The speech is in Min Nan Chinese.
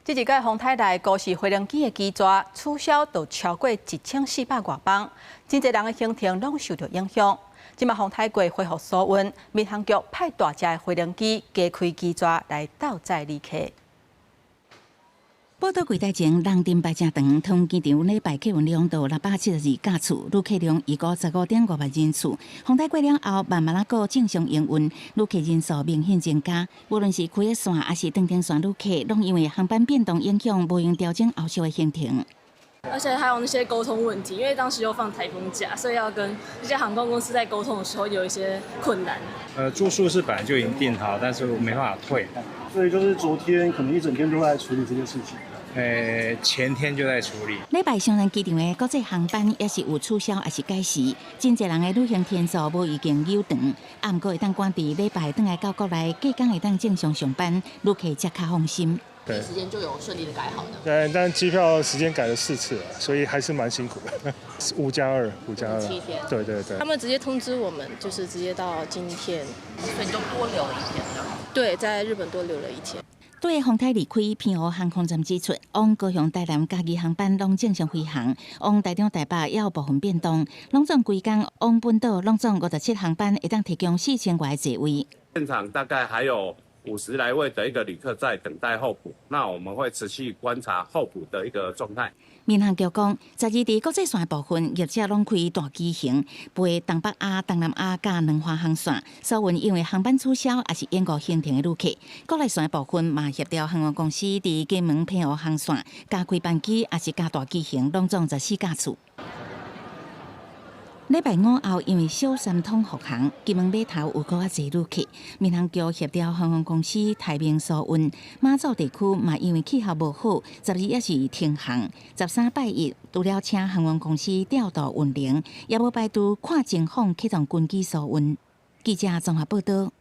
這一擺風颱來，高是飛行機的機座取消就超過1400外班，真濟人的行程攏受著影響。這馬風颱過恢復疏運，民航局派大隻的飛行機加開機座來鬥載旅客。報到櫃台前人陣排誠長，桃園機場禮拜客運量到672架次，旅客量預估15.5萬人次。風台過了後，慢慢仔閣正常營運，旅客人數明顯增加。無論是區域線抑是長程線旅客，攏因為航班變動影響，無閒調整後續的行程。而且還有那些溝通問題，因為當時又放颱風假，所以要跟這些航空公司在溝通的時候有一些困難。住宿是本來就已經訂好，但是沒辦法退。所以就是昨天可能一整天都在處理這件事情。前天就在處理。禮拜松山機場的國際航班也是有取消，抑是改時，真濟人的旅行天數無已經扭長。啊，毋過會當趕佇禮拜轉來到國內，隔工會當正常上班，旅客才較放心。對，時間就有順利的改好的。對，但機票時間改了四次，所以還是蠻辛苦的。5加2，5加2。7天。對對對。他們直接通知我們，就是直接到今天。所以你就多留了一天。對，在日本多留了一天。對風台離開，澎湖航空站指出，往高雄、台南、嘉義航班攏正常飛航，往台中、台北也有部分變動。攏總規工往本島攏總57航班會當提供4000外座位。現場大概還有50來位的一個旅客在等待候補，那我們會持續觀察候補的一個狀態。民航局講，十二佇國際線部分業者攏開大機型，飛東北亞、東南亞佮兩華航線，疏運因為航班取消抑是延誤行程的旅客。國內線部分嘛協調航空公司佇金門澎湖航線加開班機，抑是加大機型，攏總14架次。禮拜五後，因為小三通復航，金門碼頭有閣較濟旅客。民航局協調航空公司台明疏運，馬祖地區嘛因為氣候無好，十二也是停航。13拜一，除了請航空公司調度運能，也無排除看情況啟動軍機疏運。記者綜合報道。